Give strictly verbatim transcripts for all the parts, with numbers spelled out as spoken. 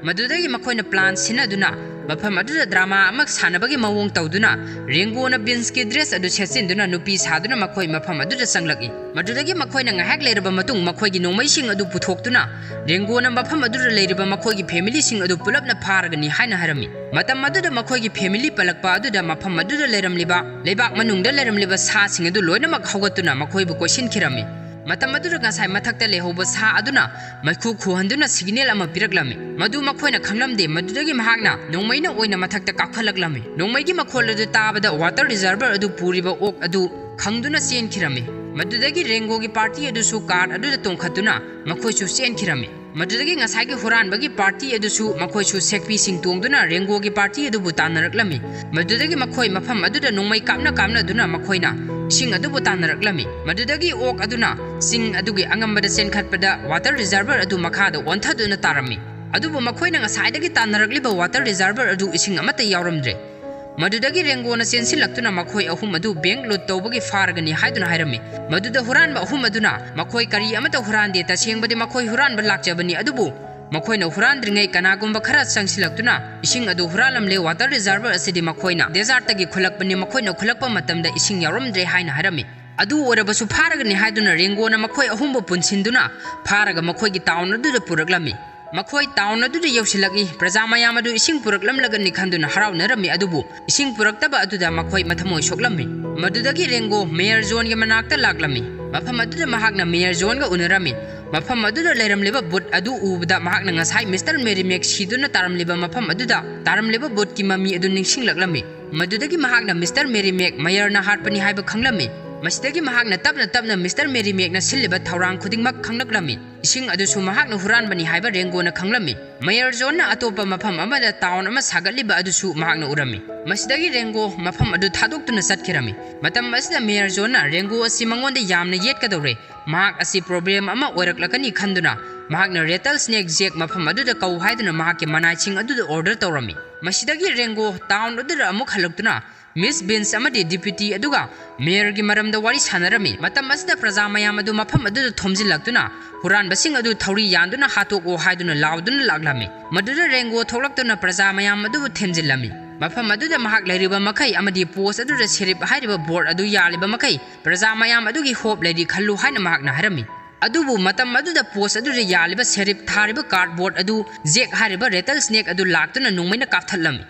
ꯃꯗꯨꯗꯒꯤ ꯃꯈꯣꯏꯅ plan ꯁꯤꯟꯅꯗꯨꯅ ꯃꯐꯝ ꯑꯗꯨꯗ drama ꯑꯃ ꯁꯥꯟꯅꯕꯒꯤ ꯃꯑꯣꯡ ꯇꯧꯗꯨꯅ ꯔꯦꯡꯒꯣꯅ ꯕꯤꯟꯁꯀꯤ dress ꯑꯗꯨ ꯁꯦꯠꯆꯤꯟꯗꯨꯅ ꯅꯨꯄꯤ ꯁꯥꯗꯨꯅ ꯃꯈꯣꯏ ꯃꯐꯝ ꯑꯗꯨꯗ ꯆꯪꯂꯛꯏ꯫ ꯃꯗꯨꯗꯒꯤ ꯃꯈꯣꯏꯅ ꯉꯥꯏꯍꯥꯛ ꯂꯩꯔꯕ ꯃꯇꯨꯡ ꯃꯈꯣꯏꯒꯤ ꯅꯣꯡꯃꯩꯁꯤꯡ ꯑꯗꯨ ꯄꯨꯊꯣꯛꯇꯨꯅ ꯔꯦꯡꯒꯣꯅ ꯃꯐꯝ ꯑꯗꯨꯗ ꯂꯩꯔꯤꯕ ꯃꯈꯣꯏꯒꯤ familyꯁꯤꯡ ꯑꯗꯨ ꯄꯨꯂꯞꯅ ꯐꯥꯔꯒꯅꯤ ꯍꯥꯏꯅ ꯍꯥꯏꯔꯝꯃꯤ꯫ ꯃꯇꯝ ꯑꯗꯨꯗ ꯃꯈꯣꯏꯒꯤ family ꯄꯜꯂꯛꯄ ꯑꯗꯨꯗ ꯃꯐꯝ ꯑꯗꯨꯗ ꯂꯩꯔꯝꯂꯤꯕ ꯂꯩꯕꯥꯛ ꯃꯅꯨꯡꯗ ꯂꯩꯔꯝꯂꯤꯕ ꯁꯥꯁꯤꯡ ꯑꯗꯨ ꯂꯣꯏꯅꯃꯛ ꯍꯧꯒꯠꯇꯨꯅ ꯃꯈꯣꯏꯕꯨ ꯀꯣꯏꯁꯤꯟꯈꯤꯔꯝꯃꯤ꯫ ꯃꯇꯝ ꯑꯗꯨꯗ ꯉꯁꯥꯏ ꯃꯊꯛꯇ ꯂꯩꯍꯧꯕ ꯁꯥ ꯑꯗꯨꯅ ꯃꯩꯈꯨ ꯈꯨꯍꯟꯗꯨꯅ signal ꯑꯃ ꯄꯤꯔꯛꯂꯝꯃꯤ꯫ ꯃꯗꯨ ꯃꯈꯣꯏꯅ ꯈꯪꯂꯝꯗꯦ꯫ ꯃꯗꯨꯗꯒꯤ ꯃꯍꯥꯛꯅ ꯅꯣꯡꯃꯩꯅ ꯑꯣꯏꯅ ꯃꯊꯛꯇ ꯀꯥꯈꯠꯂꯛꯂꯝꯃꯤ꯫ ꯅꯣꯡꯃꯩꯒꯤ ꯃꯈꯣꯜ ꯑꯗꯨ ꯇꯥꯕꯗ water reservoir ꯑꯗꯨ ꯄꯨꯔꯤꯕ ꯑꯣꯛ ꯑꯗꯨ ꯈꯪꯗꯨꯅ ꯆꯦꯟꯈꯤꯔꯝꯃꯤ꯫ ꯃꯗꯨꯗꯒꯤ ꯔꯦꯡꯒꯣꯒꯤ party ꯑꯗꯨꯁꯨ car ꯑꯗꯨꯗ ꯇꯣꯡꯈꯠꯇꯨꯅ ꯃꯈꯣꯏꯁꯨ ꯆꯦꯟꯈꯤꯔꯝꯃꯤ꯫ ꯃꯗꯨꯗꯒꯤ ꯉꯁꯥꯏꯒꯤ ꯍꯨꯔꯥꯟꯕꯒꯤ party ꯑꯗꯨꯁꯨ ꯃꯈꯣꯏꯁꯨ ꯁꯦꯛꯄꯤꯁꯤꯡ ꯇꯣꯡꯗꯨꯅ ꯔꯦꯡꯒꯣꯒꯤ party ꯑꯗꯨꯕꯨ ꯇꯥꯟꯅꯔꯛꯂꯝꯃꯤ꯫ ꯃꯗꯨꯗꯒꯤ ꯃꯈꯣꯏ ꯃꯐꯝ ꯑꯗꯨꯗ ꯅꯣꯡꯃꯩ ꯀꯥꯞꯅ ꯀꯥꯞꯅꯗꯨꯅ ꯃꯈꯣꯏꯅ ꯏꯁꯤꯡ ꯑꯗꯨꯕꯨ ꯇꯥꯟꯅꯔꯛꯂꯝꯃꯤ꯫ ꯃꯗꯨꯗꯒꯤ ꯑꯣꯛ ꯑꯗꯨꯅ ꯆꯤꯡ ꯑꯗꯨꯒꯤ ꯑꯉꯝꯕꯗ ꯆꯦꯟꯈꯠꯄꯗ water reservoir ꯑꯗꯨ ꯃꯈꯥꯗ ꯑꯣꯟꯊꯗꯨꯅ ꯇꯥꯔꯝꯃꯤ꯫ ꯑꯗꯨꯕꯨ ꯃꯈꯣꯏꯅ ꯉꯁꯥꯏꯗꯒꯤ ꯇꯥꯟꯅꯔꯛꯂꯤꯕ water reservoir ꯑꯗꯨ ꯏꯁꯤꯡ ꯑꯃꯠꯇ ꯌꯥꯎꯔꯝꯗ꯭ꯔꯦ꯫ ꯃꯗꯨꯗꯒꯤ ꯔꯦꯡꯒꯣꯅ ꯆꯦꯟꯁꯤꯜꯂꯛꯇꯨꯅ ꯃꯈꯣꯏ ꯑꯍꯨꯝ ꯑꯗꯨ bank loot ꯇꯧꯕꯒꯤ ꯐꯥꯔꯒꯅꯤ ꯍꯥꯏꯗꯨꯅ ꯍꯥꯏꯔꯝꯃꯤ꯫ ꯃꯗꯨꯗ ꯍꯨꯔꯥꯟꯕ ꯑꯍꯨꯝ ꯑꯗꯨꯅ ꯃꯈꯣꯏ ꯀꯔꯤ ꯑꯃꯠꯇ ꯍꯨꯔꯥꯟꯗꯦ, ꯇꯁꯦꯡꯕꯗꯤ ꯃꯈꯣꯏ ꯍꯨꯔꯥꯟꯕ ꯂꯥꯛꯆꯕꯅꯤ, ꯑꯗꯨꯕꯨ ꯃꯈꯣꯏꯅ ꯍꯨꯔꯥꯟꯗ꯭ꯔꯤꯉꯩ ꯀꯅꯥꯒꯨꯝꯕ ꯈꯔ ꯆꯪꯁꯤꯜꯂꯛꯇꯨꯅ ꯏꯁꯤꯡ ꯑꯗꯨ ꯍꯨꯔꯥꯜꯂꯝꯂꯦ꯫ Water reservoir ꯑꯁꯤꯗꯤ ꯃꯈꯣꯏꯅ desertꯇꯒꯤ ꯈꯨꯜꯂꯛꯄꯅꯤ, ꯃꯈꯣꯏꯅ ꯈꯨꯜꯂꯛꯄ ꯃꯇꯝꯗ ꯏꯁꯤꯡ ꯌꯥꯎꯔꯝꯗ꯭ꯔꯦ ꯍꯥꯏꯅ ꯍꯥꯏꯔꯝꯃꯤ꯫ ꯑꯗꯨ ꯑꯣꯏꯔꯕꯁꯨ ꯐꯥꯔꯒꯅꯤ ꯍꯥꯏꯗꯨꯅ ꯔꯦꯡꯒꯣꯅ ꯃꯈꯣꯏ ꯑꯍꯨꯝꯕꯨ ꯄꯨꯟꯁꯤꯟꯗꯨꯅ ꯐꯥꯔꯒ ꯃꯈꯣꯏꯒꯤ town ꯑꯗꯨꯗ ꯄꯨꯔꯛꯂꯝꯃꯤ꯫ ꯃꯈꯣꯏ town ꯑꯗꯨꯗ ꯌꯧꯁꯤꯜꯂꯛꯏ꯫ ꯄ꯭ꯔꯖꯥ ꯃꯌꯥꯝ ꯑꯗꯨ ꯏꯁꯤꯡ ꯄꯨꯔꯛꯂꯝꯂꯒꯅꯤ ꯈꯟꯗꯨꯅ ꯍꯔꯥꯎꯅꯔꯝꯃꯤ, ꯑꯗꯨꯕꯨ ꯏꯁꯤꯡ ꯄꯨꯔꯛꯇꯕ ꯑꯗꯨꯗ ꯃꯈꯣꯏ ꯃꯊꯃꯣꯏ ꯁꯣꯛꯂꯝꯃꯤ꯫ ꯃꯗꯨꯗꯒꯤ ꯔꯦꯡꯒꯣ mayor Johnꯒꯤ ꯃꯅꯥꯛꯇ ꯂꯥꯛꯂꯝꯃꯤ꯫ ꯃꯐꯝ ꯑꯗꯨꯗ ꯃꯍꯥꯛꯅ mayor Johnꯒ ꯎꯅꯔꯝꯃꯤ꯫ ꯃꯐꯝ ꯑꯗꯨꯗ ꯂꯩꯔꯝꯂꯤꯕ booth ꯑꯗꯨ ꯎꯕꯗ ꯃꯍꯥꯛꯅ ꯉꯁꯥꯏ Mister Merrimack ꯁꯤꯗꯨꯅ ꯇꯥꯔꯝꯂꯤꯕ ꯃꯐꯝ ꯑꯗꯨꯗ ꯇꯥꯔꯝꯂꯤꯕ boothꯀꯤ ꯃꯃꯤ ꯑꯗꯨ ꯅꯤꯡꯁꯤꯡꯂꯛꯂꯝꯃꯤ꯫ ꯃꯗꯨꯗꯒꯤ ꯃꯍꯥꯛꯅ Mister Merrimack mayorꯅ ꯍꯥꯠꯄꯅꯤ ꯍꯥꯏꯕ ꯈꯪꯂꯝꯃꯤ꯫ ꯃꯁꯤꯗꯒꯤ ꯃꯍꯥꯛꯅ ꯇꯞꯅ ꯇꯞꯅ Mister Merrimackꯅ ꯁꯤꯜꯂꯤꯕ ꯊꯧꯔꯥꯡ ꯈꯨꯗꯤꯡꯃꯛ ꯈꯪꯂꯛꯂꯝꯃꯤ꯫ ꯏꯁꯤꯡ ꯑꯗꯨꯁꯨ ꯃꯍꯥꯛꯅ ꯍꯨꯔꯥꯟꯕꯅꯤ ꯍꯥꯏꯕ ꯔꯦꯡꯒꯣꯅ ꯈꯪꯂꯝꯃꯤ꯫ Mayor Johnꯅ ꯑꯇꯣꯞꯄ ꯃꯐꯝ ꯑꯃꯗ town ꯑꯃ ꯁꯥꯒꯠꯂꯤꯕ ꯑꯗꯨꯁꯨ ꯃꯍꯥꯛꯅ ꯎꯔꯝꯃꯤ꯫ ꯃꯁꯤꯗꯒꯤ ꯔꯦꯡꯒꯣ ꯃꯐꯝ ꯑꯗꯨ ꯊꯥꯗꯣꯛꯇꯨꯅ ꯆꯠꯈꯤꯔꯝꯃꯤ꯫ ꯃꯇꯝ ꯑꯁꯤꯗ Mayor Johnꯅ ꯔꯦꯡꯒꯣ ꯑꯁꯤ ꯃꯉꯣꯟꯗ ꯌꯥꯝꯅ ꯌꯦꯠꯀꯗꯧꯔꯦ꯫ ꯃꯍꯥꯛ ꯑꯁꯤ problem ꯑꯃ ꯑꯣꯏꯔꯛꯂꯒꯅꯤ ꯈꯟꯗꯨꯅ ꯃꯍꯥꯛꯅ Rattlesnake Jack ꯃꯐꯝ ꯑꯗꯨꯗ ꯀꯧ ꯍꯥꯏꯗꯨꯅ ꯃꯍꯥꯛꯀꯤ ꯃꯅꯥꯏꯁꯤꯡ ꯑꯗꯨꯗ order ꯇꯧꯔꯝꯃꯤ꯫ ꯃꯁꯤꯗꯒꯤ ꯔꯦꯡꯒꯣ town ꯑꯗꯨꯗ ꯑꯃꯨꯛ ꯍꯜꯂꯛꯇꯨꯅ ꯃꯤꯁ ꯕꯤꯟꯁ ꯑꯃꯗꯤ ꯗꯤꯄ꯭ꯌꯨꯇꯤ ꯑꯗꯨꯒ ꯃꯦꯌꯔꯒꯤ ꯃꯔꯝꯗ ꯋꯥꯔꯤ ꯁꯥꯟꯅꯔꯝꯃꯤ꯫ ꯃꯇꯝ ꯑꯁꯤꯗ ꯄ꯭ꯔꯖꯥ ꯃꯌꯥꯝ ꯑꯗꯨ ꯃꯐꯝ ꯑꯗꯨꯗ ꯊꯣꯝꯖꯤꯜꯂꯛꯇꯨꯅ ꯍꯨꯔꯥꯟꯕꯁꯤꯡ ꯑꯗꯨ ꯊꯧꯔꯤ ꯌꯥꯟꯗꯨꯅ ꯍꯥꯠꯇꯣꯛꯑꯣ ꯍꯥꯏꯗꯨꯅ ꯂꯥꯎꯗꯨꯅ ꯂꯥꯛꯂꯝꯃꯤ꯫ ꯃꯗꯨꯗ ꯔꯦꯡꯒꯣ ꯊꯣꯛꯂꯛꯇꯨꯅ ꯄ꯭ꯔꯖꯥ ꯃꯌꯥꯝ ꯑꯗꯨꯕꯨ ꯊꯦꯝꯖꯤꯜꯂꯝꯃꯤ꯫ ꯃꯐꯝ ꯑꯗꯨꯗ ꯃꯍꯥꯛ ꯂꯩꯔꯤꯕ ꯃꯈꯩ ꯑꯃꯗꯤ ꯄꯣꯁ ꯑꯗꯨꯗ ꯁꯦꯔꯤꯞ ꯍꯥꯏꯔꯤꯕ ꯕꯣꯔꯗ ꯑꯗꯨ ꯌꯥꯜꯂꯤꯕ ꯃꯈꯩ ꯄ꯭ꯔꯖꯥ ꯃꯌꯥꯝ ꯑꯗꯨꯒꯤ ꯍꯣꯞ ꯂꯩꯔꯤ ꯈꯜꯂꯨ ꯍꯥꯏꯅ ꯃꯍꯥꯛꯅ ꯍꯥꯏꯔꯝꯃꯤ꯫ ꯑꯗꯨꯕꯨ ꯃꯇꯝ ꯑꯗꯨꯗ ꯄꯣꯁ ꯑꯗꯨꯗ ꯌꯥꯜꯂꯤꯕ ꯁꯦꯔꯤꯞ ꯊꯥꯔꯤꯕ ꯀꯥꯔꯗꯕꯣꯔꯗ ꯑꯗꯨ ꯖꯦꯛ ꯍꯥꯏꯔꯤꯕ ꯔꯦꯇꯜ ꯁ꯭ꯅꯦꯛ ꯑꯗꯨ ꯂꯥꯛꯇꯨꯅ ꯅꯣꯡꯃꯩꯅ ꯀꯥꯞꯊꯠꯂꯝꯃꯤ꯫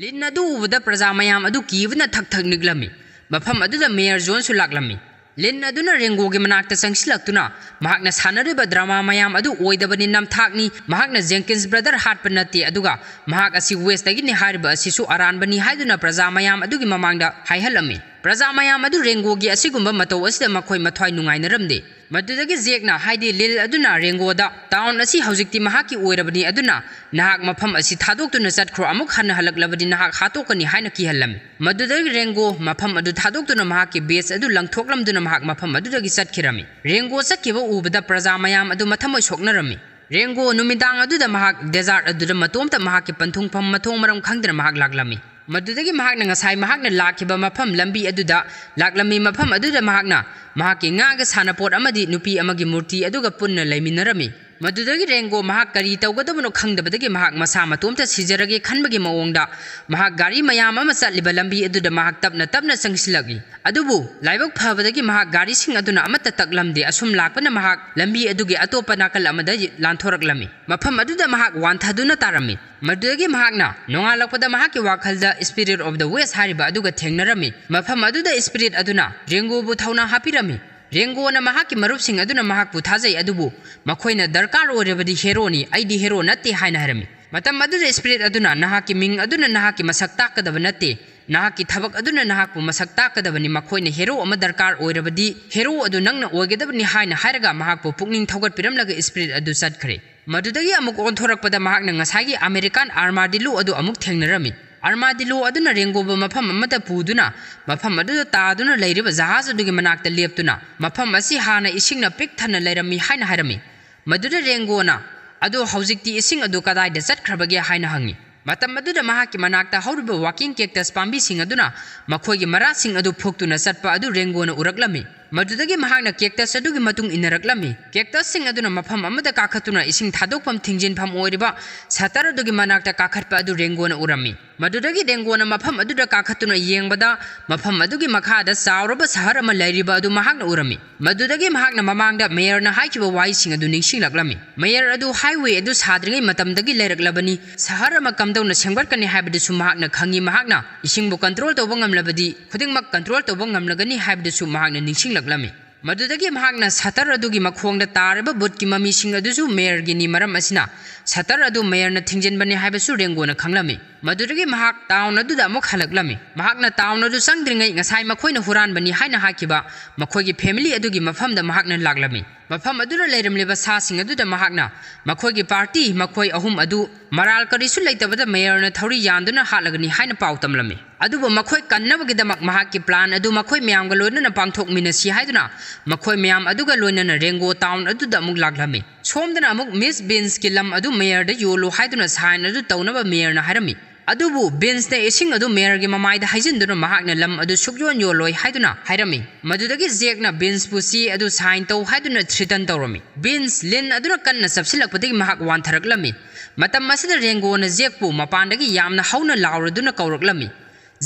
ꯂꯤꯟ ꯑꯗꯨ ꯎꯕꯗ ꯄ꯭ꯔꯖꯥ ꯃꯌꯥꯝ ꯑꯗꯨ ꯀꯤꯕꯅ ꯊꯛ ꯊꯛ ꯅꯤꯛꯂꯝꯃꯤ꯫ ꯃꯐꯝ ꯑꯗꯨꯗ ꯃꯦꯌꯔ ꯖꯣꯟꯁꯨ ꯂꯥꯛꯂꯝꯃꯤ꯫ ꯂꯤꯟ ꯑꯗꯨꯅ ꯔꯦꯡꯒꯣꯒꯤ ꯃꯅꯥꯛꯇ ꯆꯪꯁꯤꯜꯂꯛꯇꯨꯅ ꯃꯍꯥꯛꯅ ꯁꯥꯟꯅꯔꯤꯕ ꯗ꯭ꯔꯃꯥ ꯃꯌꯥꯝ ꯑꯗꯨ ꯑꯣꯏꯗꯕꯅꯤ, ꯅꯝꯊꯥꯛꯅꯤ, ꯃꯍꯥꯛꯅ ꯖꯦꯡꯀꯤꯟꯁ ꯕ꯭ꯔꯗꯔ ꯍꯥꯠꯄ ꯅꯠꯇꯦ, ꯑꯗꯨꯒ ꯃꯍꯥꯛ ꯑꯁꯤ ꯋꯦꯁꯇꯒꯤꯅꯤ ꯍꯥꯏꯔꯤꯕ ꯑꯁꯤꯁꯨ ꯑꯔꯥꯟꯕꯅꯤ ꯍꯥꯏꯗꯨꯅ ꯄ꯭ꯔꯖꯥ ꯃꯌꯥꯝ ꯑꯗꯨꯒꯤ ꯃꯃꯥꯡꯗ ꯍꯥꯏꯍꯜꯂꯝꯃꯤ꯫ ꯄ꯭ꯔꯖꯥ ꯃꯌꯥꯝ ꯑꯗꯨ ꯔꯦꯡꯒꯣꯒꯤ ꯑꯁꯤꯒꯨꯝꯕ ꯃꯇꯧ ꯑꯁꯤꯗ ꯃꯈꯣꯏ ꯃꯊ꯭ꯋꯥꯏ ꯅꯨꯡꯉꯥꯏꯅꯔꯝꯗꯦ꯫ ꯃꯗꯨꯗꯒꯤ ꯖꯦꯛꯅ, ꯍꯥꯏꯗꯤ ꯂꯤꯜ ꯑꯗꯨꯅ ꯔꯦꯡꯒꯣꯗ, "ꯇꯥꯎꯟ ꯑꯁꯤ ꯍꯧꯖꯤꯛꯇꯤ ꯃꯍꯥꯛꯀꯤ ꯑꯣꯏꯔꯕꯅꯤ, ꯑꯗꯨꯅ ꯅꯍꯥꯛ ꯃꯐꯝ ꯑꯁꯤ ꯊꯥꯗꯣꯛꯇꯨꯅ ꯆꯠꯈ꯭ꯔꯣ, ꯑꯃꯨꯛ ꯍꯟꯅ ꯍꯜꯂꯛꯂꯕꯗꯤ ꯅꯍꯥꯛ ꯍꯥꯠꯇꯣꯛꯀꯅꯤ" ꯍꯥꯏꯅ ꯀꯤꯍꯜꯂꯝꯃꯤ꯫ ꯃꯗꯨꯗꯒꯤ ꯔꯦꯡꯒꯣ ꯃꯐꯝ ꯑꯗꯨ ꯊꯥꯗꯣꯛꯇꯨꯅ ꯃꯍꯥꯛꯀꯤ ꯕꯦꯁ ꯑꯗꯨ ꯂꯪꯊꯣꯛꯂꯝꯗꯨꯅ ꯃꯍꯥꯛ ꯃꯐꯝ ꯑꯗꯨꯗꯒꯤ ꯆꯠꯈꯤꯔꯝꯃꯤ꯫ ꯔꯦꯡꯒꯣ ꯆꯠꯈꯤꯕ ꯎꯕꯗ ꯄ꯭ꯔꯖꯥ ꯃꯌꯥꯝ ꯑꯗꯨ ꯃꯊꯃꯣꯏ ꯁꯣꯛꯅꯔꯝꯃꯤ꯫ ꯔꯦꯡꯒꯣ ꯅꯨꯃꯤꯗꯥꯡ ꯑꯗꯨꯗ ꯃꯍꯥꯛ ꯗꯦꯖꯥꯔꯠ ꯑꯗꯨꯗ ꯃꯇꯣꯝꯇ ꯃꯍꯥꯛꯀꯤ ꯄꯟꯊꯨꯡꯐꯝ ꯃꯊꯣꯡ ꯃꯔꯝ ꯈꯪꯗꯅ ꯃꯍꯥꯛ ꯂꯥꯛꯂꯝꯃꯤ꯫ ꯃꯗꯨꯗꯒꯤ ꯃꯍꯥꯛꯅ ꯉꯁꯥꯏ ꯃꯍꯥꯛꯅ ꯂꯥꯛꯈꯤꯕ ꯃꯐꯝ ꯂꯝꯕꯤ ꯑꯗꯨꯗ ꯂꯥꯛꯂꯝꯃꯤ꯫ ꯃꯐꯝ ꯑꯗꯨꯗ ꯃꯍꯥꯛꯅ ꯃꯍꯥꯛꯀꯤ ꯉꯥꯒ ꯁꯥꯟꯅꯄꯣꯠ ꯑꯃꯗꯤ ꯅꯨꯄꯤ ꯑꯃꯒꯤ ꯃꯨꯔꯇꯤ ꯑꯗꯨꯒ ꯄꯨꯟꯅ ꯂꯩꯃꯤꯟꯅꯔꯝꯃꯤ꯫ ꯃꯗꯨꯗꯒꯤ ꯔꯦꯡꯒꯣ ꯃꯍꯥꯛ ꯀꯔꯤ ꯇꯧꯒꯗꯕꯅꯣ ꯈꯪꯗꯕꯗꯒꯤ ꯃꯍꯥꯛ ꯃꯁꯥ ꯃꯇꯣꯝꯇ ꯁꯤꯖꯔꯒꯦ ꯈꯟꯕꯒꯤ ꯃꯑꯣꯡꯗ ꯃꯍꯥꯛ ꯒꯥꯔꯤ ꯃꯌꯥꯝ ꯑꯃ ꯆꯠꯂꯤꯕ ꯂꯝꯕꯤ ꯑꯗꯨꯗ ꯃꯍꯥꯛ ꯇꯞꯅ ꯇꯞꯅ ꯆꯪꯁꯤꯜꯂꯛꯏ꯫ ꯑꯗꯨꯕꯨ ꯂꯥꯏꯕꯛ ꯐꯕꯗꯒꯤ ꯃꯍꯥꯛ ꯒꯥꯔꯤꯁꯤꯡ ꯑꯗꯨꯅ ꯑꯃꯠꯇ ꯇꯛꯂꯝꯗꯦ꯫ ꯑꯁꯨꯝ ꯂꯥꯛꯄꯅ ꯃꯍꯥꯛ ꯂꯝꯕꯤ ꯑꯗꯨꯒꯤ ꯑꯇꯣꯞꯄ ꯅꯥꯀꯜ ꯑꯃꯗ ꯂꯥꯟꯊꯣꯔꯛꯂꯝꯃꯤ꯫ ꯃꯐꯝ ꯑꯗꯨꯗ ꯃꯍꯥꯛ ꯋꯥꯟꯊꯗꯨꯅ ꯇꯥꯔꯝꯃꯤ꯫ ꯃꯗꯨꯗꯒꯤ ꯃꯍꯥꯛꯅ ꯅꯣꯡꯉꯥꯜꯂꯛꯄꯗ ꯃꯍꯥꯛꯀꯤ ꯋꯥꯈꯜꯗ Spirit of the West ꯍꯥꯏꯔꯤꯕ ꯑꯗꯨꯒ ꯊꯦꯡꯅꯔꯝꯃꯤ꯫ ꯃꯐꯝ ꯑꯗꯨꯗ ꯏꯁꯄꯤꯔꯤꯠ ꯑꯗꯨꯅ ꯔꯦꯡꯒꯣꯕꯨ ꯊꯧꯅꯥ ꯍꯥꯞꯄꯤꯔꯝꯃꯤ꯫ ꯔꯦꯡꯒꯣꯅ ꯃꯍꯥꯛꯀꯤ ꯃꯔꯨꯞꯁꯤꯡ ꯑꯗꯨꯅ ꯃꯍꯥꯛꯄꯨ ꯊꯥꯖꯩ, ꯑꯗꯨꯕꯨ ꯃꯈꯣꯏꯅ "ꯗꯔꯀꯥꯔ ꯑꯣꯏꯔꯕꯗꯤ ꯍꯦꯔꯣꯅꯤ, ꯑꯩꯗꯤ ꯍꯦꯔꯣ ꯅꯠꯇꯦ" ꯍꯥꯏꯅ ꯍꯥꯏꯔꯝꯃꯤ꯫ ꯃꯇꯝ ꯑꯗꯨꯗ ꯏꯁꯄꯤꯔꯤꯠ ꯑꯗꯨꯅ, "ꯅꯍꯥꯛꯀꯤ ꯃꯤꯡ ꯑꯗꯨꯅ ꯅꯍꯥꯛꯀꯤ ꯃꯁꯛ ꯇꯥꯛꯀꯗꯕ ꯅꯠꯇꯦ, ꯅꯍꯥꯛꯀꯤ ꯊꯕꯛ ꯑꯗꯨꯅ ꯅꯍꯥꯛꯄꯨ ꯃꯁꯛ ꯇꯥꯛꯀꯗꯕꯅꯤ꯫ ꯃꯈꯣꯏꯅ ꯍꯦꯔꯣ ꯑꯃ ꯗꯔꯀꯥꯔ ꯑꯣꯏꯔꯕꯗꯤ ꯍꯦꯔꯣ ꯑꯗꯨ ꯅꯪꯅ ꯑꯣꯏꯒꯗꯕꯅꯤ" ꯍꯥꯏꯅ ꯍꯥꯏꯔꯒ ꯃꯍꯥꯛꯄꯨ ꯄꯨꯛꯅꯤꯡ ꯊꯧꯒꯠꯄꯤꯔꯝꯂꯒ ꯏꯁꯄꯤꯔꯤꯠ ꯑꯗꯨ ꯆꯠꯈ꯭ꯔꯦ꯫ ꯃꯗꯨꯗꯒꯤ ꯑꯃꯨꯛ ꯑꯣꯟꯊꯣꯔꯛꯄꯗ ꯃꯍꯥꯛꯅ ꯉꯁꯥꯏꯒꯤ ꯑꯃꯦꯔꯤꯀꯥꯟ ꯑꯥꯔꯃꯥꯗꯤꯂꯣ ꯑꯗꯨ ꯑꯃꯨꯛ ꯊꯦꯡꯅꯔꯝꯃꯤ꯫ ꯑꯥꯔꯃꯥꯗꯤꯂꯣ ꯑꯗꯨꯅ ꯔꯦꯡꯒꯣꯕꯨ ꯃꯐꯝ ꯑꯃꯗ ꯄꯨꯗꯨꯅ ꯃꯐꯝ ꯑꯗꯨꯗ ꯇꯥꯗꯨꯅ ꯂꯩꯔꯤꯕ ꯖꯍꯥꯖ ꯑꯗꯨꯒꯤ ꯃꯅꯥꯛꯇ ꯂꯦꯞꯇꯨꯅ ꯃꯐꯝ ꯑꯁꯤ ꯍꯥꯟꯅ ꯏꯁꯤꯡꯅ ꯄꯤꯛ ꯊꯟꯅ ꯂꯩꯔꯝꯃꯤ ꯍꯥꯏꯅ ꯍꯥꯏꯔꯝꯃꯤ꯫ ꯃꯗꯨꯗ ꯔꯦꯡꯒꯣꯅ, "ꯑꯗꯣ ꯍꯧꯖꯤꯛꯇꯤ ꯏꯁꯤꯡ ꯑꯗꯨ ꯀꯗꯥꯏꯗ ꯆꯠꯈ꯭ꯔꯕꯒꯦ?" ꯍꯥꯏꯅ ꯍꯪꯉꯤ꯫ ꯃꯇꯝ ꯑꯗꯨꯗ ꯃꯍꯥꯛꯀꯤ ꯃꯅꯥꯛꯇ ꯍꯧꯔꯤꯕ walking cactus ꯄꯥꯝꯕꯤꯁꯤꯡ ꯑꯗꯨꯅ ꯃꯈꯣꯏꯒꯤ ꯃꯔꯥꯁꯤꯡ ꯑꯗꯨ ꯐꯨꯛꯇꯨꯅ ꯆꯠꯄ ꯑꯗꯨ ꯔꯦꯡꯒꯣꯅ ꯎꯔꯛꯂꯝꯃꯤ꯫ ꯃꯗꯨꯗꯒꯤ ꯃꯍꯥꯛꯅ cactus ꯑꯗꯨꯒꯤ ꯃꯇꯨꯡ ꯏꯟꯅꯔꯛꯂꯝꯃꯤ꯫ Cactusꯁꯤꯡ ꯑꯗꯨꯅ ꯃꯐꯝ ꯑꯃꯗ ꯀꯥꯈꯠꯇꯨꯅ ꯏꯁꯤꯡ ꯊꯥꯗꯣꯛꯐꯝ ꯊꯤꯡꯖꯤꯟꯐꯝ ꯑꯣꯏꯔꯤꯕ shutter ꯑꯗꯨꯒꯤ ꯃꯅꯥꯛꯇ ꯀꯥꯈꯠꯄ ꯑꯗꯨ ꯔꯦꯡꯒꯣꯅ ꯎꯔꯝꯃꯤ꯫ ꯃꯗꯨꯗꯒꯤ ꯔꯦꯡꯒꯣꯅ ꯃꯐꯝ ꯑꯗꯨꯗ ꯀꯥꯈꯠꯇꯨꯅ ꯌꯦꯡꯕꯗ, ꯃꯐꯝ ꯑꯗꯨꯒꯤ ꯃꯈꯥꯗ ꯆꯥꯎꯔꯕ ꯁꯍꯔ ꯑꯃ ꯂꯩꯔꯤꯕ ꯑꯗꯨ ꯃꯍꯥꯛꯅ ꯎꯔꯝꯃꯤ꯫ ꯃꯗꯨꯗꯒꯤ ꯃꯍꯥꯛꯅ ꯃꯃꯥꯡꯗ ꯃꯦꯌꯔꯅ ꯍꯥꯏꯈꯤꯕ ꯋꯥꯍꯩꯁꯤꯡ ꯑꯗꯨ ꯅꯤꯡꯁꯤꯡꯂꯛꯂꯝꯃꯤ꯫ ꯃꯦꯌꯔ ꯑꯗꯨ highway ꯑꯗꯨ ꯁꯥꯗ꯭ꯔꯤꯉꯩ ꯃꯇꯝꯗꯒꯤ ꯂꯩꯔꯛꯂꯕꯅꯤ꯫ ꯁꯍꯔ ꯑꯃ ꯀꯝꯗꯧꯅ ꯁꯦꯝꯒꯠꯀꯅꯤ ꯍꯥꯏꯕꯗꯨꯁꯨ ꯃꯍꯥꯛꯅ ꯈꯪꯏ꯫ ꯃꯍꯥꯛꯅ ꯏꯁꯤꯡꯕꯨ control ꯇꯧꯕ ꯉꯝꯂꯕꯗꯤ ꯈꯨꯗꯤꯡꯃꯛ control ꯇꯧꯕ ꯉꯝꯂꯒꯅꯤ ꯍꯥꯏꯕꯗꯨꯁꯨ ꯃꯍꯥꯛꯅ ꯅꯤꯡꯁꯤꯡꯂꯛꯂꯝꯃꯤ꯫ ꯃꯗꯨꯗꯒꯤ ꯃꯍꯥꯛꯅ shutter ꯑꯗꯨꯒꯤ ꯃꯈꯣꯡꯗ ꯇꯥꯔꯤꯕ ꯕꯨꯠꯀꯤ ꯃꯃꯤꯁꯤꯡ ꯑꯗꯨꯁꯨ ꯃꯦꯌꯔꯒꯤꯅꯤ, ꯃꯔꯝ ꯑꯁꯤꯅ shutter ꯑꯗꯨ ꯃꯦꯌꯔꯅ ꯊꯤꯡꯖꯤꯟꯕꯅꯤ ꯍꯥꯏꯕꯁꯨ ꯔꯦꯡꯒꯣꯅ ꯈꯪꯂꯝꯃꯤ꯫ ꯃꯗꯨꯗꯒꯤ ꯃꯍꯥꯛ town ꯑꯗꯨꯗ ꯑꯃꯨꯛ ꯍꯜꯂꯛꯂꯝꯃꯤ꯫ ꯃꯍꯥꯛꯅ town ꯑꯗꯨ ꯆꯪꯗ꯭ꯔꯤꯉꯩ ꯉꯁꯥꯏ ꯃꯈꯣꯏꯅ ꯍꯨꯔꯥꯟꯕꯅꯤ ꯍꯥꯏꯅ ꯍꯥꯏꯈꯤꯕ ꯃꯈꯣꯏꯒꯤ family ꯑꯗꯨꯒꯤ ꯃꯐꯝꯗ ꯃꯍꯥꯛꯅ ꯂꯥꯛꯂꯝꯃꯤ꯫ ꯃꯐꯝ ꯑꯗꯨꯗ ꯂꯩꯔꯝꯂꯤꯕ ꯁꯥꯁꯤꯡ ꯑꯗꯨꯗ ꯃꯍꯥꯛꯅ ꯃꯈꯣꯏꯒꯤ party, ꯃꯈꯣꯏ ꯑꯍꯨꯝ ꯑꯗꯨ ꯃꯔꯥꯜ ꯀꯔꯤꯁꯨ ꯂꯩꯇꯕꯗ ꯃꯦꯌꯔꯅ ꯊꯧꯔꯤ ꯌꯥꯟꯗꯨꯅ ꯍꯥꯠꯂꯒꯅꯤ ꯍꯥꯏꯅ ꯄꯥꯎ ꯇꯝꯂꯝꯃꯤ꯫ ꯑꯗꯨꯕꯨ ꯃꯈꯣꯏ ꯀꯟꯅꯕꯒꯤꯗꯃꯛ ꯃꯍꯥꯛꯀꯤ plan ꯑꯗꯨ ꯃꯈꯣꯏ ꯃꯌꯥꯝꯒ ꯂꯣꯏꯅꯅ ꯄꯥꯡꯊꯣꯛꯃꯤꯟꯅꯁꯤ ꯍꯥꯏꯗꯨꯅ ꯃꯈꯣꯏ ꯃꯌꯥꯝ ꯑꯗꯨꯒ ꯂꯣꯏꯅꯅ ꯔꯦꯡꯒꯣ town ꯑꯗꯨꯗ ꯑꯃꯨꯛ ꯂꯥꯛꯂꯝꯃꯤ꯫ ꯁꯣꯝꯗꯅ ꯑꯃꯨꯛ Miss Beansꯀꯤ ꯂꯝ ꯑꯗꯨ ꯃꯦꯌꯔꯗ ꯌꯣꯜꯂꯨ ꯍꯥꯏꯗꯨꯅ sign ꯑꯗꯨ ꯇꯧꯅꯕ ꯃꯦꯌꯔꯅ ꯍꯥꯏꯔꯝꯃꯤ꯫ ꯑꯗꯨꯕꯨ Beansꯅ ꯏꯁꯤꯡ ꯑꯗꯨ ꯃꯦꯌꯔꯒꯤ ꯃꯃꯥꯏꯗ ꯍꯩꯖꯤꯟꯗꯨꯅ ꯃꯍꯥꯛꯅ ꯂꯝ ꯑꯗꯨ ꯁꯨꯛꯌꯣꯟ ꯌꯣꯜꯂꯣꯏ ꯍꯥꯏꯗꯨꯅ ꯍꯥꯏꯔꯝꯃꯤ꯫ ꯃꯗꯨꯗꯒꯤ Jackꯅ Beansꯄꯨ ꯆꯦ ꯑꯗꯨ sign ꯇꯧ ꯍꯥꯏꯗꯨꯅ threaten ꯇꯧꯔꯝꯃꯤ꯫ Beans, ꯂꯤꯟ ꯑꯗꯨꯅ ꯀꯟꯅ ꯆꯞꯁꯤꯜꯂꯛꯄꯗꯒꯤ ꯃꯍꯥꯛ ꯋꯥꯟꯊꯔꯛꯂꯝꯃꯤ꯫ ꯃꯇꯝ ꯑꯁꯤꯗ ꯔꯦꯡꯒꯣꯅ Jackꯄꯨ ꯃꯄꯥꯟꯗꯒꯤ ꯌꯥꯝꯅ ꯍꯧꯅ ꯂꯥꯎꯔꯗꯨꯅ ꯀꯧꯔꯛꯂꯝꯃꯤ꯫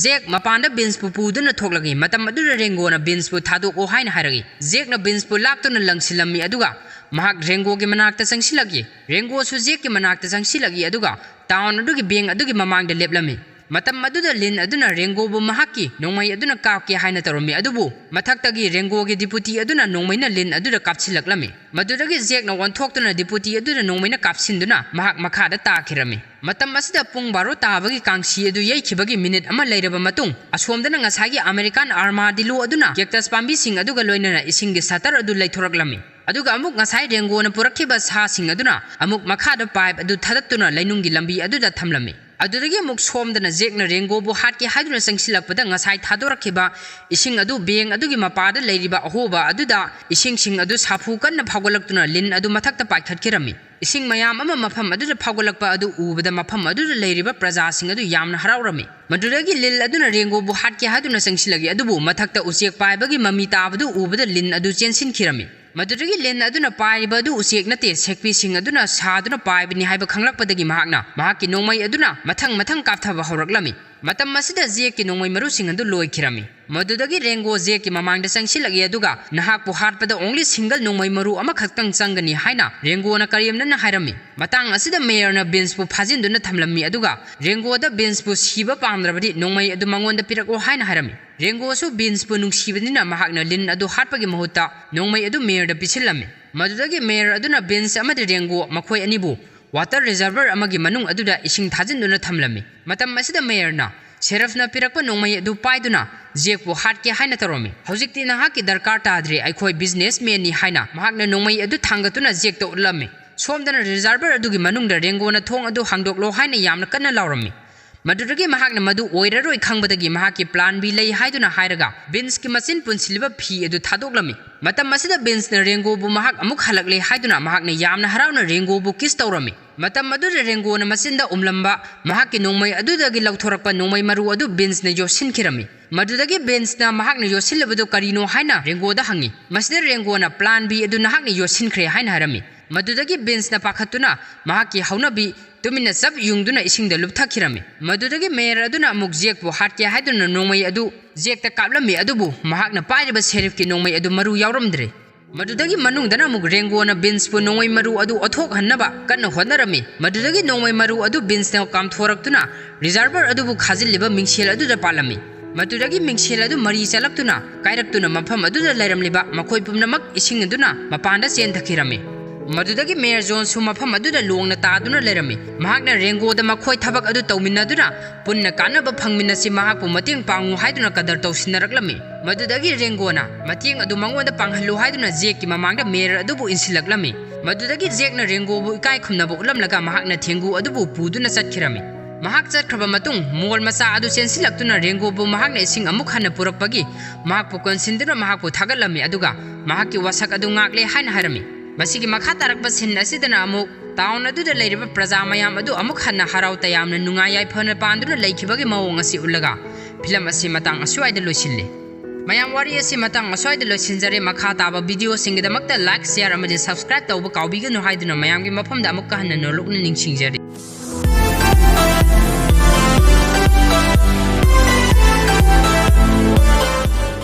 Jack ꯃꯄꯥꯟꯗ Beansꯄꯨ ꯄꯨꯗꯨꯅ ꯊꯣꯛꯂꯛꯏ꯫ ꯃꯇꯝ ꯑꯗꯨꯗ ꯔꯦꯡꯒꯣꯅ Beansꯄꯨ ꯊꯥꯗꯣꯛꯑꯣ ꯍꯥꯏꯅ ꯍꯥꯏꯔꯛꯏ꯫ Jackꯅ Beansꯄꯨ ꯂꯥꯛꯇꯨꯅ ꯂꯪꯁꯤꯜꯂꯝꯃꯤ, ꯑꯗꯨꯒ ꯃꯍꯥꯛ ꯔꯦꯡꯒꯣꯒꯤ ꯃꯅꯥꯛꯇ ꯆꯪꯁꯤꯜꯂꯛꯏ꯫ ꯔꯦꯡꯒꯣꯁꯨ Jackꯀꯤ ꯃꯅꯥꯛꯇ ꯆꯪꯁꯤꯜꯂꯛꯏ, ꯑꯗꯨꯒ town ꯑꯗꯨꯒꯤ bank ꯑꯗꯨꯒꯤ ꯃꯃꯥꯡꯗ ꯂꯦꯞꯂꯝꯃꯤ꯫ ꯃꯇꯝ ꯑꯗꯨꯗ ꯂꯤꯟ ꯑꯗꯨꯅ ꯔꯦꯡꯒꯣꯕꯨ ꯃꯍꯥꯛꯀꯤ ꯅꯣꯡꯃꯩ ꯑꯗꯨꯅ ꯀꯥꯞꯀꯦ ꯍꯥꯏꯅ ꯇꯧꯔꯝꯃꯤ, ꯑꯗꯨꯕꯨ ꯃꯊꯛꯇꯒꯤ ꯔꯦꯡꯒꯣꯒꯤ deputy ꯑꯗꯨꯅ ꯅꯣꯡꯃꯩꯅ ꯂꯤꯟ ꯑꯗꯨꯗ ꯀꯥꯞꯁꯤꯜꯂꯛꯂꯝꯃꯤ꯫ ꯃꯗꯨꯗꯒꯤ Jackꯅ ꯑꯣꯟꯊꯣꯛꯇꯨꯅ deputy ꯑꯗꯨꯗ ꯅꯣꯡꯃꯩꯅ ꯀꯥꯞꯁꯤꯟꯗꯨꯅ ꯃꯍꯥꯛ ꯃꯈꯥꯗ ꯇꯥꯈꯤꯔꯝꯃꯤ꯫ ꯃꯇꯝ ꯑꯁꯤꯗ ꯄꯨꯡ ꯕꯥꯔꯣ ꯇꯥꯕꯒꯤ ꯀꯥꯡꯁꯤ ꯑꯗꯨ ꯌꯩꯈꯤꯕꯒꯤ minute ꯑꯃ ꯂꯩꯔꯕ ꯃꯇꯨꯡ, ꯑꯁꯣꯝꯗꯅ ꯉꯁꯥꯏꯒꯤ American armadillo ꯑꯗꯨꯅ cactus ꯄꯥꯝꯕꯤꯁꯤꯡ ꯑꯗꯨꯒ ꯂꯣꯏꯅꯅ ꯏꯁꯤꯡꯒꯤ shutter ꯑꯗꯨ ꯂꯩꯊꯣꯔꯛꯂꯝꯃꯤ꯫ ꯑꯗꯨꯒ ꯑꯃꯨꯛ ꯉꯁꯥꯏ ꯔꯦꯡꯒꯣꯅ ꯄꯨꯔꯛꯈꯤꯕ ꯁꯥꯁꯤꯡ ꯑꯗꯨꯅ ꯑꯃꯨꯛ ꯃꯈꯥꯗ pipe ꯑꯗꯨ ꯊꯥꯗꯠꯇꯨꯅ ꯂꯩꯅꯨꯡꯒꯤ ꯂꯝꯕꯤ ꯑꯗꯨꯗ ꯊꯝꯂꯝꯃꯤ꯫ ꯑꯗꯨꯗꯒꯤ ꯑꯃꯨꯛ ꯁꯣꯝꯗꯅ Jackꯅ ꯔꯦꯡꯒꯣꯕꯨ ꯍꯥꯠꯀꯦ ꯍꯥꯏꯗꯨꯅ ꯆꯪꯁꯤꯜꯂꯛꯄꯗ ꯉꯁꯥꯏ ꯊꯥꯗꯣꯔꯛꯈꯤꯕ ꯏꯁꯤꯡ ꯑꯗꯨ bank ꯑꯗꯨꯒꯤ ꯃꯄꯥꯗ ꯂꯩꯔꯤꯕ ꯑꯍꯣꯕ ꯑꯗꯨꯗ ꯏꯁꯤꯡꯁꯤꯡ ꯑꯗꯨ ꯁꯥꯐꯨ ꯀꯟꯅ ꯐꯥꯎꯒꯠꯂꯛꯇꯨꯅ ꯂꯤꯟ ꯑꯗꯨ ꯃꯊꯛꯇ ꯄꯥꯏꯈꯠꯈꯤꯔꯝꯃꯤ꯫ ꯏꯁꯤꯡ ꯃꯌꯥꯝ ꯑꯃ ꯃꯐꯝ ꯑꯗꯨꯗ ꯐꯥꯎꯒꯠꯂꯛꯄ ꯑꯗꯨ ꯎꯕꯗ ꯃꯐꯝ ꯑꯗꯨꯗ ꯂꯩꯔꯤꯕ ꯄ꯭ꯔꯖꯥꯁꯤꯡ ꯑꯗꯨ ꯌꯥꯝꯅ ꯍꯔꯥꯎꯔꯝꯃꯤ꯫ ꯃꯗꯨꯗꯒꯤ ꯂꯤꯟ ꯑꯗꯨꯅ ꯔꯦꯡꯒꯣꯕꯨ ꯍꯥꯠꯀꯦ ꯍꯥꯏꯗꯨꯅ ꯆꯪꯁꯤꯜꯂꯛꯏ, ꯑꯗꯨꯕꯨ ꯃꯊꯛꯇ ꯎꯆꯦꯛ ꯄꯥꯏꯕꯒꯤ ꯃꯃꯤ ꯇꯥꯕꯗꯨ ꯎꯕꯗ ꯂꯤꯟ ꯑꯗꯨ ꯆꯦꯟꯁꯤꯟꯈꯤꯔꯝꯃꯤ꯫ ꯃꯗꯨꯗꯒꯤ ꯂꯤꯟ ꯑꯗꯨꯅ ꯄꯥꯏꯔꯤꯕ ꯑꯗꯨ ꯎꯆꯦꯛ ꯅꯠꯇꯦ, ꯁꯦꯛꯄꯤꯁꯤꯡ ꯑꯗꯨꯅ ꯁꯥꯗꯨꯅ ꯄꯥꯏꯕꯅꯤ ꯍꯥꯏꯕ ꯈꯪꯂꯛꯄꯗꯒꯤ ꯃꯍꯥꯛꯅ ꯃꯍꯥꯛꯀꯤ ꯅꯣꯡꯃꯩ ꯑꯗꯨꯅ ꯃꯊꯪ ꯃꯊꯪ ꯀꯥꯞꯊꯕ ꯍꯧꯔꯛꯂꯝꯃꯤ꯫ ꯃꯇꯝ ꯑꯁꯤꯗ ꯖꯦꯛꯀꯤ ꯅꯣꯡꯃꯩ ꯃꯔꯨꯁꯤꯡ ꯑꯗꯨ ꯂꯣꯏꯈꯤꯔꯝꯃꯤ꯫ ꯃꯗꯨꯗꯒꯤ ꯔꯦꯡꯒꯣ ꯖꯦꯛꯀꯤ ꯃꯃꯥꯡꯗ ꯆꯪꯁꯤꯜꯂꯛꯏ, ꯑꯗꯨꯒ ꯅꯍꯥꯛꯄꯨ ꯍꯥꯠꯄꯗ only single ꯅꯣꯡꯃꯩ ꯃꯔꯨ ꯑꯃꯈꯛꯇꯪ ꯆꯪꯒꯅꯤ ꯍꯥꯏꯅ ꯔꯦꯡꯒꯣꯅ ꯀꯔꯦꯝꯅꯅ ꯍꯥꯏꯔꯝꯃꯤ꯫ ꯃꯇꯥꯡ ꯑꯁꯤꯗ ꯃꯦꯌꯔꯅ ꯕꯤꯟꯁꯄꯨ ꯐꯥꯖꯤꯟꯗꯨꯅ ꯊꯝꯂꯝꯃꯤ, ꯑꯗꯨꯒ ꯔꯦꯡꯒꯣꯗ ꯕꯤꯟꯁꯄꯨ ꯁꯤꯕ ꯄꯥꯝꯗ꯭ꯔꯕꯗꯤ ꯅꯣꯡꯃꯩ ꯑꯗꯨ ꯃꯉꯣꯟꯗ ꯄꯤꯔꯛꯑꯣ ꯍꯥꯏꯅ ꯍꯥꯏꯔꯝꯃꯤ꯫ ꯔꯦꯡꯒꯣꯁꯨ ꯕꯤꯟꯁꯄꯨ ꯅꯨꯡꯁꯤꯕꯅꯤꯅ ꯃꯍꯥꯛꯅ ꯂꯤꯟ ꯑꯗꯨ ꯍꯥꯠꯄꯒꯤ ꯃꯍꯨꯠꯇ ꯅꯣꯡꯃꯩ ꯑꯗꯨ ꯃꯦꯌꯔꯗ ꯄꯤꯁꯤꯜꯂꯝꯃꯤ꯫ ꯃꯗꯨꯗꯒꯤ ꯃꯦꯌꯔ ꯑꯗꯨꯅ ꯕꯤꯟꯁ ꯑꯃꯗꯤ ꯔꯦꯡꯒꯣ ꯃꯈꯣꯏ ꯑꯅꯤꯕꯨ water reservoir ꯑꯃꯒꯤ ꯃꯅꯨꯡ ꯑꯗꯨꯗ ꯏꯁꯤꯡ ꯊꯥꯖꯤꯟꯗꯨꯅ ꯊꯝꯂꯝꯃꯤ꯫ ꯃꯇꯝ ꯑꯁꯤꯗ ꯃꯦꯌꯔꯅ ꯁꯦꯔꯐꯅ ꯄꯤꯔꯛꯄ ꯅꯣꯡꯃꯩ ꯑꯗꯨ ꯄꯥꯏꯗꯨꯅ ꯖꯦꯛꯄꯨ ꯍꯥꯠꯀꯦ ꯍꯥꯏꯅ ꯇꯧꯔꯝꯃꯤ꯫ "ꯍꯧꯖꯤꯛꯇꯤ ꯅꯍꯥꯛꯀꯤ ꯗꯔꯀꯥꯔ ꯇꯥꯗ꯭ꯔꯦ, ꯑꯩꯈꯣꯏ businessmanꯅꯤ" ꯍꯥꯏꯅ ꯃꯍꯥꯛꯅ ꯅꯣꯡꯃꯩ ꯑꯗꯨ ꯊꯥꯡꯒꯠꯇꯨꯅ ꯖꯦꯛꯇ ꯎꯠꯂꯝꯃꯤ꯫ ꯁꯣꯝꯗꯅ reservoir ꯑꯗꯨꯒꯤ ꯃꯅꯨꯡꯗ ꯔꯦꯡꯒꯣꯅ "ꯊꯣꯡ ꯑꯗꯨ ꯍꯥꯡꯗꯣꯛꯂꯣ" ꯍꯥꯏꯅ ꯌꯥꯝꯅ ꯀꯟꯅ ꯂꯥꯎꯔꯝꯃꯤ꯫ ꯃꯗꯨꯗꯒꯤ ꯃꯍꯥꯛꯅ ꯃꯗꯨ ꯑꯣꯏꯔꯔꯣꯏ ꯈꯪꯕꯗꯒꯤ ꯃꯍꯥꯛꯀꯤ plan B ꯂꯩ ꯍꯥꯏꯗꯨꯅ ꯍꯥꯏꯔꯒ ꯕꯤꯟꯁꯀꯤ ꯃꯆꯤꯟ ꯄꯨꯟꯁꯤꯜꯂꯤꯕ ꯐꯤ ꯑꯗꯨ ꯊꯥꯗꯣꯛꯂꯝꯃꯤ꯫ ꯃꯇꯝ ꯑꯁꯤꯗ ꯕꯤꯟꯁꯅ ꯔꯦꯡꯒꯣꯕꯨ ꯃꯍꯥꯛ ꯑꯃꯨꯛ ꯍꯜꯂꯛꯂꯦ ꯍꯥꯏꯗꯨꯅ ꯃꯍꯥꯛꯅ ꯌꯥꯝꯅ ꯍꯔꯥꯎꯅ ꯔꯦꯡꯒꯣꯕꯨ kiss ꯇꯧꯔꯝꯃꯤ꯫ ꯃꯇꯝ ꯑꯗꯨꯗ ꯔꯦꯡꯒꯣꯅ ꯃꯆꯤꯟꯗ ꯎꯝꯂꯝꯕ ꯃꯍꯥꯛꯀꯤ ꯅꯣꯡꯃꯩ ꯑꯗꯨꯗꯒꯤ ꯂꯧꯊꯣꯔꯛꯄ ꯅꯣꯡꯃꯩ ꯃꯔꯨ ꯑꯗꯨ ꯕꯤꯟꯁꯅ ꯌꯣꯠꯁꯤꯟꯈꯤꯔꯝꯃꯤ꯫ ꯃꯗꯨꯗꯒꯤ ꯕꯤꯟꯁꯅ ꯃꯍꯥꯛꯅ ꯌꯣꯠꯁꯤꯜꯂꯤꯕꯗꯨ ꯀꯔꯤꯅꯣ ꯍꯥꯏꯅ ꯔꯦꯡꯒꯣꯗ ꯍꯪꯉꯤ꯫ ꯃꯁꯤꯗ ꯔꯦꯡꯒꯣꯅ plan B ꯑꯗꯨ ꯅꯍꯥꯛꯅ ꯌꯣꯠꯁꯤꯟꯈ꯭ꯔꯦ ꯍꯥꯏꯅ ꯍꯥꯏꯔꯝꯃꯤ꯫ ꯃꯗꯨꯗꯒꯤ ꯕꯤꯟꯁꯅ ꯄꯥꯈꯠꯇꯨꯅ ꯃꯍꯥꯛꯀꯤ ꯍꯧꯅꯕꯤ ꯇꯨꯃꯤꯟꯅ ꯆꯞ ꯌꯨꯡꯗꯨꯅ ꯏꯁꯤꯡꯗ ꯂꯨꯞꯊꯈꯤꯔꯝꯃꯤ꯫ ꯃꯗꯨꯗꯒꯤ ꯃꯦꯌꯔ ꯑꯗꯨꯅ ꯑꯃꯨꯛ ꯖꯦꯛꯄꯨ ꯍꯥꯠꯀꯦ ꯍꯥꯏꯗꯨꯅ ꯅꯣꯡꯃꯩ ꯑꯗꯨ ꯖꯦꯛꯇ ꯀꯥꯞꯂꯝꯃꯤ, ꯑꯗꯨꯕꯨ ꯃꯍꯥꯛꯅ ꯄꯥꯏꯔꯤꯕ ꯁꯦꯔꯤꯐꯀꯤ ꯅꯣꯡꯃꯩ ꯑꯗꯨ ꯃꯔꯨ ꯌꯥꯎꯔꯝꯗ꯭ꯔꯦ꯫ ꯃꯗꯨꯗꯒꯤ ꯃꯅꯨꯡꯗꯅ ꯑꯃꯨꯛ ꯔꯦꯡꯒꯣꯅ ꯕꯤꯟꯁꯄꯨ ꯅꯣꯡꯃꯩ ꯃꯔꯨ ꯑꯗꯨ ꯑꯣꯊꯣꯛꯍꯟꯅꯕ ꯀꯟꯅ ꯍꯣꯠꯅꯔꯝꯃꯤ꯫ ꯃꯗꯨꯗꯒꯤ ꯅꯣꯡꯃꯩ ꯃꯔꯨ ꯑꯗꯨ ꯕꯤꯟꯁꯅ ꯀꯥꯝꯊꯣꯔꯛꯇꯨꯅ reservoir ꯑꯗꯨꯕꯨ ꯈꯥꯖꯤꯜꯂꯤꯕ ꯃꯤꯡꯁꯦꯜ ꯑꯗꯨꯗ ꯄꯥꯜꯂꯝꯃꯤ꯫ ꯃꯗꯨꯗꯒꯤ ꯃꯤꯡꯁꯦꯜ ꯑꯗꯨ ꯃꯔꯤ ꯆꯠꯂꯛꯇꯨꯅ ꯀꯥꯏꯔꯛꯇꯨꯅ ꯃꯐꯝ ꯑꯗꯨꯗ ꯂꯩꯔꯝꯂꯤꯕ ꯃꯈꯣꯏ ꯄꯨꯝꯅꯃꯛ ꯏꯁꯤꯡ ꯑꯗꯨꯅ ꯃꯄꯥꯟꯗ ꯆꯦꯟꯊꯈꯤꯔꯝꯃꯤ꯫ ꯃꯗꯨꯗꯒꯤ ꯃꯦꯌꯔ ꯖꯣꯟꯁꯁꯨ ꯃꯐꯝ ꯑꯗꯨꯗ ꯂꯣꯡꯅ ꯇꯥꯗꯨꯅ ꯂꯩꯔꯝꯃꯤ꯫ ꯃꯍꯥꯛꯅ ꯔꯦꯡꯒꯣꯗ ꯃꯈꯣꯏ ꯊꯕꯛ ꯑꯗꯨ ꯇꯧꯃꯤꯟꯅꯗꯨꯅ ꯄꯨꯟꯅ ꯀꯥꯟꯅꯕ ꯐꯪꯃꯤꯟꯅꯁꯤ, ꯃꯍꯥꯛꯄꯨ ꯃꯇꯦꯡ ꯄꯥꯡꯉꯨ ꯍꯥꯏꯗꯨꯅ ꯀꯗꯔ ꯇꯧꯁꯤꯟꯅꯔꯛꯂꯝꯃꯤ꯫ ꯃꯗꯨꯗꯒꯤ ꯔꯦꯡꯒꯣꯅ ꯃꯇꯦꯡ ꯑꯗꯨ ꯃꯉꯣꯟꯗ ꯄꯥꯡꯍꯜꯂꯨ ꯍꯥꯏꯗꯨꯅ ꯖꯦꯛꯀꯤ ꯃꯃꯥꯡꯗ ꯃꯦꯌꯔ ꯑꯗꯨꯕꯨ ꯏꯟꯁꯤꯜꯂꯛꯂꯝꯃꯤ꯫ ꯃꯗꯨꯗꯒꯤ ꯖꯦꯛꯅ ꯔꯦꯡꯒꯣꯕꯨ ꯏꯀꯥꯏ ꯈꯨꯝꯅꯕ ꯎꯠꯂꯝꯂꯒ ꯃꯍꯥꯛꯅ ꯊꯦꯡꯒꯨ ꯑꯗꯨꯕꯨ ꯄꯨꯗꯨꯅ ꯆꯠꯈꯤꯔꯝꯃꯤ꯫ ꯃꯍꯥꯛ ꯆꯠꯈ꯭ꯔꯕ ꯃꯇꯨꯡ ꯃꯣꯜ ꯃꯆꯥ ꯑꯗꯨ ꯆꯦꯟꯁꯤꯜꯂꯛꯇꯨꯅ ꯔꯦꯡꯒꯣꯕꯨ ꯃꯍꯥꯛꯅ ꯏꯁꯤꯡ ꯑꯃꯨꯛ ꯍꯟꯅ ꯄꯨꯔꯛꯄꯒꯤ ꯃꯍꯥꯛꯄꯨ ꯀꯣꯟꯁꯤꯟꯗꯨꯅ ꯃꯍꯥꯛꯄꯨ ꯊꯥꯒꯠꯂꯝꯃꯤ, ꯑꯗꯨꯒ ꯃꯍꯥꯛꯀꯤ ꯋꯥꯁꯛ ꯑꯗꯨ ꯉꯥꯛꯂꯦ ꯍꯥꯏꯅ ꯍꯥꯏꯔꯝꯃꯤ꯫ ꯃꯁꯤꯒꯤ ꯃꯈꯥ ꯇꯥꯔꯛꯄ scene ꯑꯁꯤꯗꯅ ꯑꯃꯨꯛ town ꯑꯗꯨꯗ ꯂꯩꯔꯤꯕ ꯄ꯭ꯔꯖꯥ ꯃꯌꯥꯝ ꯑꯗꯨ ꯑꯃꯨꯛ ꯍꯟꯅ ꯍꯔꯥꯎ ꯇꯌꯥꯝꯅ ꯅꯨꯡꯉꯥꯏ ꯌꯥꯏꯐꯅ ꯄꯥꯟꯗꯨꯅ ꯂꯩꯈꯤꯕꯒꯤ ꯃꯑꯣꯡ ꯑꯁꯤ ꯎꯠꯂꯒ film ꯑꯁꯤ ꯃꯇꯥꯡ ꯑꯁ꯭ꯋꯥꯏꯗ ꯂꯣꯏꯁꯤꯜꯂꯤ꯫ ꯃꯌꯥꯝ, ꯋꯥꯔꯤ ꯑꯁꯤ ꯃꯇꯥꯡ ꯑꯁ꯭ꯋꯥꯏꯗ ꯂꯣꯏꯁꯤꯟꯖꯔꯦ꯫ ꯃꯈꯥ ꯇꯥꯕ video ꯁꯤꯡꯒꯤꯗꯃꯛꯇ like, share ꯑꯃꯗꯤ subscribe ꯇꯧꯕ ꯀꯥꯎꯕꯤꯒꯅꯨ ꯍꯥꯏꯗꯨꯅ ꯃꯌꯥꯝꯒꯤ ꯃꯐꯝꯗ ꯑꯃꯨꯛꯀ ꯍꯟꯅ ꯅꯣꯂꯨꯛꯅ ꯅꯤꯡꯁꯤꯡꯖꯔꯤ꯫